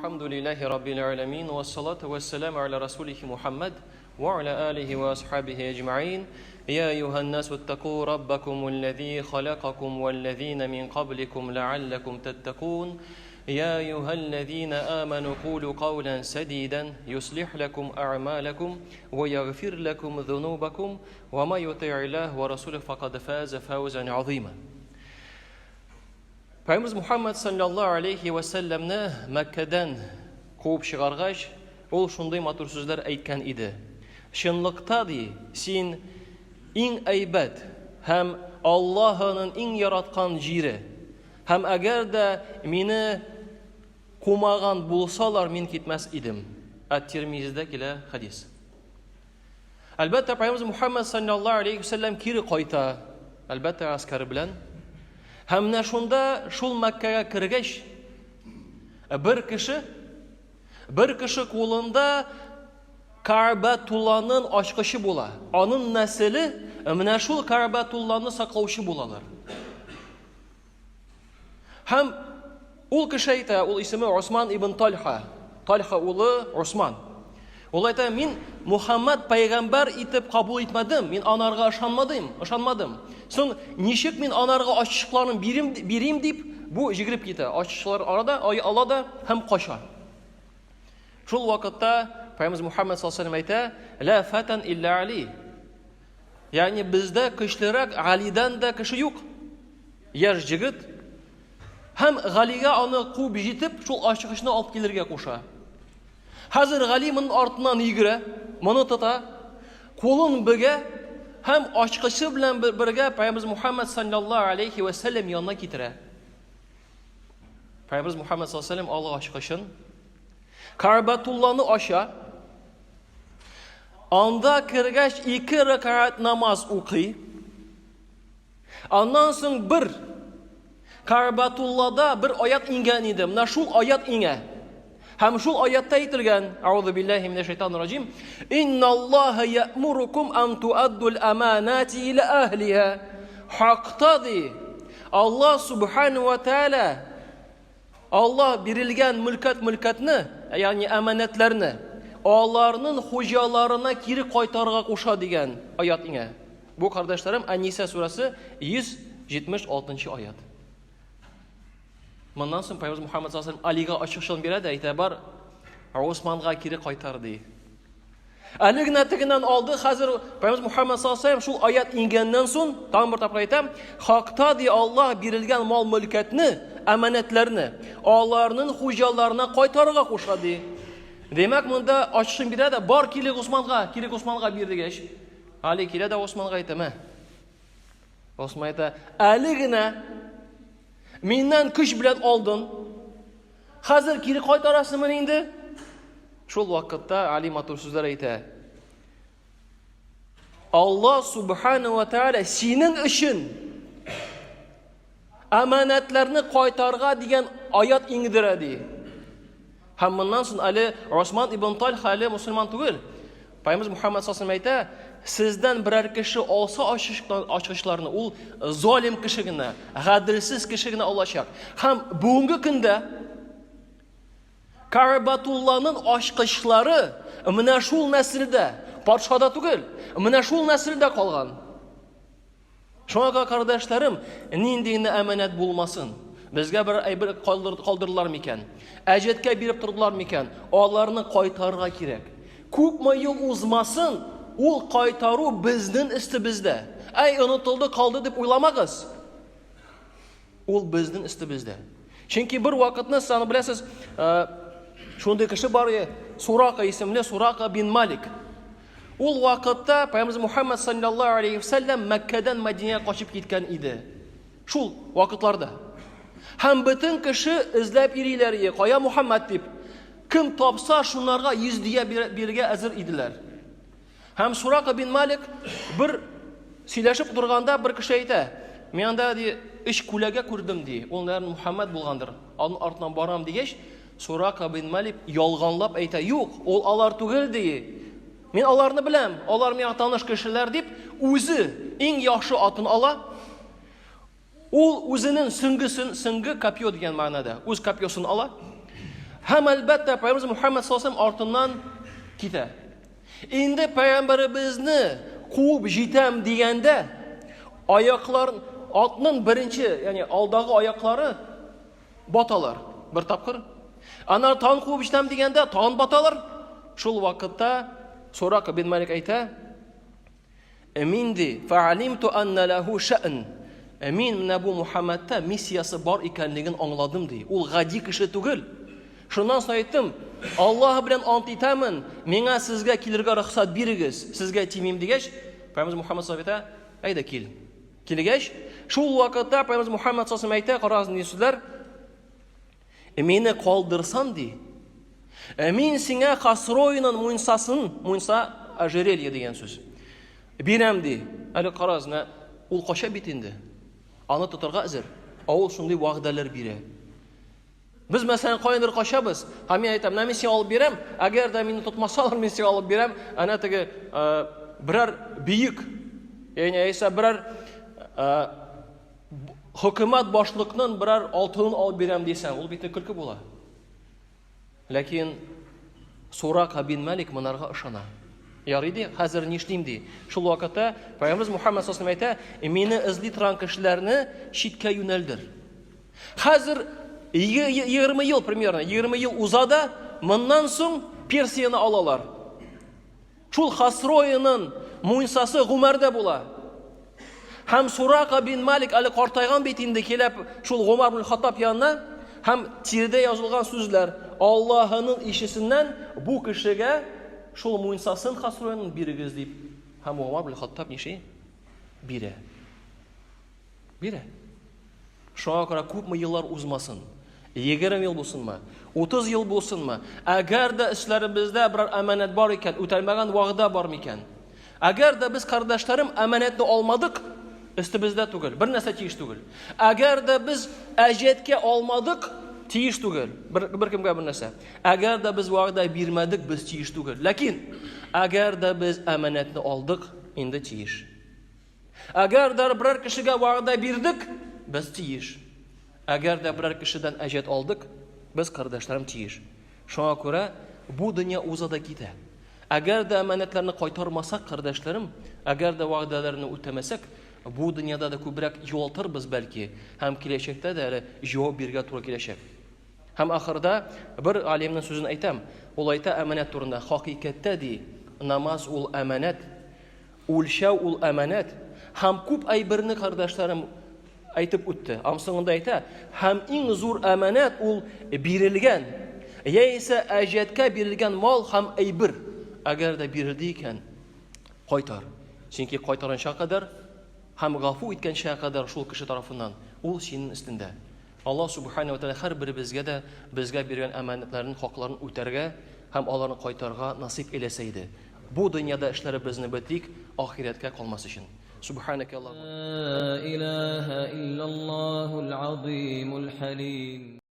Әлхәмдүлилләһи раббил әләмин, вассалату вассаламу аля расулихи Мухаммад ва аля алихи ва асхабихи әҗмәин. Я әйюһән насу иттаку раббакум аллази халакакум валлазина мин кабликум ләалләкум таттакун. Я әйюһәлләзина аману кулу каулян сәдидан юслих ләкум әгъмалакум ва ягфир ләкум зунубакум ва ма юти'иллаһ ва расулих факад фаза фаузан азима. Пәйгамбәребез Мухаммад саллаллаһу алейхи ва сәлләмне Мәккәдән куып чыгаргач, ул шундый матур сүзләр әйткән иде. Чынлыкта ди, син иң әйбәт һәм Аллаһының иң яраткан җире. Һәм әгәр дә мине кумаган булсалар, мин китмәс идем. Ат-Тирмизидә килә хадис. Әлбәттә, Пәйгамбәребез Мухаммад саллаллаһу алейхи вәсәлләм кире кайта, әлбәттә, гаскәре белән. Һәм менә шунда шул Мәккәгә кергәч, бер кеше бер кеше кулында Каабатулланың ачкычы була. Аның нәселе менә шул Каабатулланы саклаучы булалар. Һәм ул кеше әйтә, ул исеме Усман ибн Тальха, Тальха улы Усман. Ул әйтә, мин Мухаммад пәйгамбәр итеп кабул итмәдем, мин анарга ышанмадым, ышанмадым. Соң ничек мин анарга ачышларын бирим, бирим дип, бу җигереп китә. Ачышлар арада ай ала да һәм кача. Шул вакытта Пәйгамбер Мухаммад саллаллаху алейһи әйтә, "Ла фатан илля Али". Ягъни бездә көчлерәк Алидан да кеше юк. Яшь җегет һәм Галигә аны куып җитеп, шул ачкычны алып килергә куша. Хәзер Гали моның артыннан йөгерә, моны тота, кулын бөгә һәм ачкычы белән бергә Пәйгамбер Мухаммад саллаллаһу алейхи ва сәлләм янына китерә. Пәйгамбер Мухаммад саллаллаһу алейхи ва сәлләм ала ачкычын, Кәгъбәтулланы ача. Анда кергәч ике рәкәгать намаз укый. Аннан соң бер Кәгъбәтуллада бер аят иңгән иде. Менә шул аят иңә. Һәм шул аятта әйтелгән, Аузу биллаһи минәш шайтанир раҗим, Инналлаһа я'мурукум ан туаддул аманати иля әһлиһа. Хакта ди, Аллаһ субхану ва тааля Аллаһ бирелгән мөлкәт-мөлкәтне, ягъни әманәтләрне, аларның хуҗаларына кире кайтарырга куша дигән аят иңә. Бу, кардәшләрем, Ан-Ниса сүрәсе 176 аят. Моннан соң Пәйгамбер Мухаммад саллаллаху алейһи Алига ачык бирә дә әйтә, бар, Усманга кире кайтар ди. Әле генә тегеннән алды, хәзер Пәйгамбер Мухаммад саллаллаху алейһи шул аят иңгәннән соң, тагын бер тапкыр әйтәм, хакта ди Аллаһ бирелгән мал-мөлкәтне, әманәтләрне аларның хуҗаларына кайтарырга куша ди. Димәк, монда ачышын бирә дә, бар килик Усманга, килик Усманга бир дигәч, Али килә дә Усманга әйтә, мә. Усман әйтә, әле генә миннән көч белән алдың, Хәзер кире кайтарасыңмы инде? Шул вакытта Али матур сүзләр әйтә. Алла субхану ва тааля синең өчен әманәтләрне кайтарга дигән аят иңдерә ди. Һәм моннан соң әле Осман ибн Тальха әле мусульман түгел. Пәйгамбер Мухаммад саллаллаху алейһи әйтә, сездән берәр кеше алса ачкычларны, ул залим кеше генә, гаделсез кеше генә алачак. Һәм бүгенге көндә Каабатулланың ачкычлары менә шул нәселдә, патшада түгел, менә шул нәселдә калган. Шуңа күрә, кардәшләрем, нинди генә әманәт булмасын, безгә бер әйбер калдырдылар микән, әҗәткә биреп тордылар микән, аларны кайтарырга кирәк. Күпме ел узмасын, ул кайтару безнең өстебездә. Әй, онытылды, калды дип уйламагыз. Ул безнең өстебездә. Чөнки бер вакытны сез аны беләсез, э, шундый кеше бар иде, Сурака исемле Сурака бин Малик. Ул вакытта Пәйгамбер Мухаммад саллаллаһу алейхи вәсәлләм Мәккәдән Мәдинәгә качып киткән иде. Шул вакытларда. Һәм бөтен кеше эзләп йөриләр иде, кая Мухаммад дип. Кем тапса, шунарга 100 дия бирергә әзер иделәр. Һәм Сурака бин Малик бер сөйләшеп утырганда бер кеше әйтә, мин анда ди өч күләгә күрдем ди. Ул наверное Мухаммад булгандыр. Аның артыннан барам дигәч, Сурака бин Малик ялганлап әйтә, юк, ул алар түгел ди. Мин аларны беләм, алар миңа таныш кешеләр дип, үзе иң яхшы атын ала. Ул үзенең сөңгесен, сөңге копье дигән мәгънәдә, үз копьесын ала. Һәм әлбәттә, Пәйгамбәребез Мухаммад саллаллаху артыннан китә. Инде пәйгамбәребезне куып җитәм дигәндә, аяклар атның беренче, ягъни алдагы аяклары баталар бер тапкыр. Аннары тагын куып җитәм дигәндә, тагын баталар. Шул вакытта Сурака бин Малик әйтә, Мин ди, фәалимту анна ләһу шәън. Мин менә бу Мухаммадта миссиясе бар икәнлеген аңладым ди. Ул гади кеше түгел. Шуннан соң әйттем, Аллаһ белән ант итәмен, миңа сезгә килергә рөхсәт бирегез, сезгә тимим дигәч, Пәйгамбәребез Мухаммад саллаллаху әйтә, әйдә кил. Килгәч, шул вакытта Пәйгамбәребез Мухаммад саллаллаху әйтә, карагыз нинди сүзләр, Мине калдырсан ди, мин сиңа Хасроиның муенсасын, муенса ожерелье дигән сүз. Бирәм ди. Әле карагыз, менә ул кача бит инде. Аны тотарга әзер. Ә ул шундый вәгъдәләр бирә. Без мәсәлән каядыр качабыз, һәм мин әйтәм, менә мин сиңа алып бирәм, әгәр дә мине тотмасалар, мин сиңа алып бирәм, әнә теге берәр бөек, ягъни яисә берәр хөкүмәт башлыкның берәр алтынын алып бирәм дисәң, ул бит көлке була. Ләкин Сурака бин Малик монарга ышана. Ярый ди, хәзер нишлим ди. Шул вакытта Пәйгамбәребез Мухаммад саллаллаху әйтә, мине эзли торган кешеләрне читкә юнәлдер. Хәзер 20 ел примерно, 20 ел уза да, моннан соң Персияне алалар. Шул Хасроиның муенсасы Гумәрдә була. Һәм Сурака бин Малик әле картайган бит инде килеп шул Гумар бин Хаттаб янына һәм тиредә язылган сүзләр Аллаһының ишесеннән бу кешегә шул муенсасын Хасроиның бирегез дип. Һәм Гумар бин Хаттаб ниши? Бирә. Бирә. Шуңа күрә күпме еллар узмасын, 20 ел булсынмы, 30 ел булсынмы, әгәр дә өсләребездә берәр әманәт бар икән, үтәлмәгән вәгъдә бар микән? Әгәр дә без, кардәшләрем, әманәтне алмадык, өстебездә түгел, бер нәрсә тиеш түгел. Әгәр дә без әҗәткә алмадык, тиеш түгел, бер, беркемгә бер нәрсә. Әгәр дә без вәгъдә бирмәдек, без тиеш түгел. Ләкин әгәр дә без әманәтне алдык, инде тиеш. Әгәр дә берәр кешегә вәгъдә бирдек, без тиеш. Әгәр дә берәр кешедән әҗәт алдык, без, кардәшләрем, тиеш. Шуңа күрә бу дөнья уза да китә. Әгәр дә әманәтләрне кайтармасак, кардәшләрем, әгәр дә вәгъдәләрне үтәмәсәк, бу дөньяда да күбрәк югалтырбыз бәлки, һәм киләчәктә дә әле җавап бирергә туры киләчәк. Һәм ахырда бер галимнең сүзен әйтәм. Ул әйтә әманәт турында, хакыйкатьтә ди, намаз ул әманәт, Үлчәү ул әманәт. Һәм күп әйберне, кардәшләрем, әйтеп үтте. Һәм соңында әйтә, һәм иң зур әманәт ул бирелгән, яисә әҗәткә бирелгән мал һәм әйбер. Әгәр дә бирелде икән, кайтар. Чөнки кайтаранча кадәр һәм гафу иткәнчә кадәр шул кеше тарафыннан ул синең өстендә. Аллаһ Субхана ва Тәгалә һәрберебезгә дә безгә биргән әманәтләрнең хакларын үтәргә һәм аларны кайтарырга насыйп әйләсә иде. Бу дөньяда эшләребезне бетерик, ахирәткә калмас өчен. Субханәкә Аллаһумма. Ла илаһа иллаллаһул азимул хәлим.